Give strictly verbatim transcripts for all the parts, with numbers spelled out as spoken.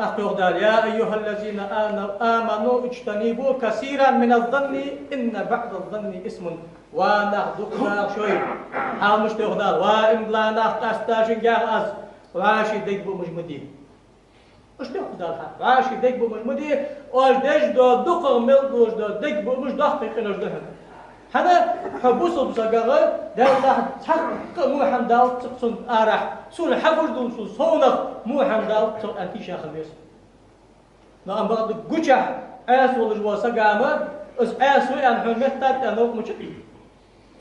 ТӀаккха йоах Дала: «يا أيها الذين آمنوا اجتنبوا كثيرا من الظن إن بعض الظن إثم». Ва нах, дукха дагӀа шоай, хьал мишта йоах Дала: ва иман дола нах, къаьстта шунгахь аз, вӀаший дег буамаш ма де. Иштта йоах Дала хьа: вӀаший дег буамаш ма де, оаш деш дола дукхагӀа мел долаш дола дег буамаш доккхий къинош да хьона. ХӀана? Хьо бусалба сагагӀа, Даьллахь, цхьаккха во хӀама далац цунна арахь, цунна хьагуш долчул совнагӀа во хӀама далац цо аьнна тийша хила веза. Но амма бакъда гучахь Ӏаьса волаш вола саг ма, из Ӏаьса ва аьнна хьона меттад аьнна новкъа ма чу.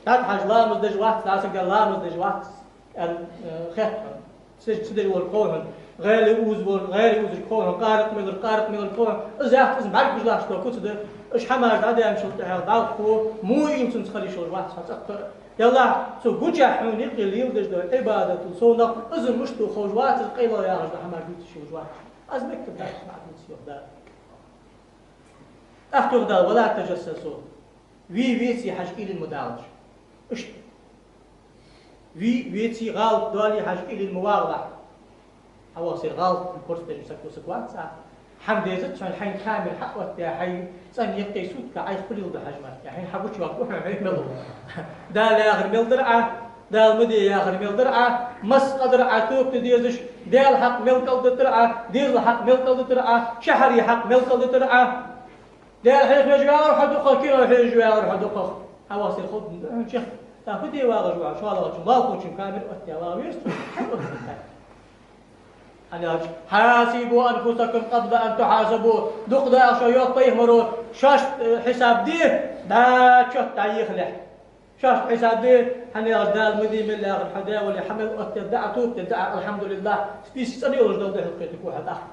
ТӀатӀа хьажа, ламаз деш вац, дӀа саг ламаз деш вац аьнна, э, хет хьона. Ца, ца деш вар кхо хьона, гӀаьле узаш вар, гӀаьле узаш кхо хьона, къаракъ мелар, къаракъ мелар кхо хьона. Из яхта, из бӀарг бижлахьаш тоха куц да, уж хӀамаш дӀадаьнначул тӀехьагӀа дӀахо, муин цунца хила йиш йолаш вац хьо цӀаккха. Яллахь, цу гучахь хьона юкъе леладеш дола Ӏибадатал совнагӀа, из мишта да ховш вац, из къайла яхаш дола хӀамаш дувцаш йолаш вац. Аз меккар дац, ма дувца, йоах Дала. ТӀаккха йоах Дала: «ولا تجسسوا». Вий веце хьажа уйла ма далаш. Иштта. Вий веце, гӀалат дале хьажа уйла ма вагӀалахь. Хьавахсир гӀалат, курс деш саг ва, саг вац а. ХӀама дезац хьона, хьайна камера хьаоттадаь, хьай цӀен юкъе суткагӀа Ӏайха хулил да хьажа мара. Хьайна хьагучаваккха хьона хьай мел ва. Дала яхар мел дар Ӏа, Дала ма де яхар мел дар Ӏа, масса къа дар Ӏа тоба де дезаш, Даьла хьакъ мел кӀалдитар Ӏа, дезала хьакъ мел кӀалдитар Ӏа, шахьара хьакъ мел кӀалдитар Ӏа. Даьла хьехавеш вагӀар хьо дукхагӀа, кино хьежаш вагӀар хьо дукхагӀа. Хьавахсир ховргда хьона чехка. ТӀаккха фу де вагӀаш ва хьо, шоллагӀчун, лоалахочун камера оттадаь вагӀа веза хьо? ХӀана оттадаьд? ХӀана аьлча: «حاسبوا أنفسكم قبل أن تحاسبوا». Дукха дагӀа шо, йоах пайхамаро, шоашта, э, хьисап де, дӀа чот дӀаехалехь. Шоашта хьисап де, хӀана аьлча Дала ма де мел яхар хьа, Даьла вале, хьа мел оттадаьд Ӏа, тоба даьд Ӏа, алхьамдулиллахӀ, список цӀена йолаш дола духьал кхетаргва хьо тӀаккха.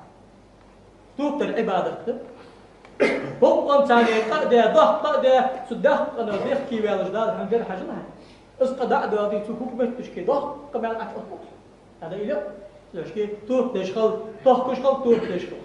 Тоба дар Ӏибадат да. Боккъонца царна къа а даь, доккха къа а даь, цу доккхача къинах дехкеваьлча Дала хьона дар хьажал хьа. Из къа дӀа а доаладе, цу хӀуг метташка доккха маьл Ӏочуоттаргда хьона. ХӀана аьлча, тоба деш хила, тохкаш хила, тоба деш хила.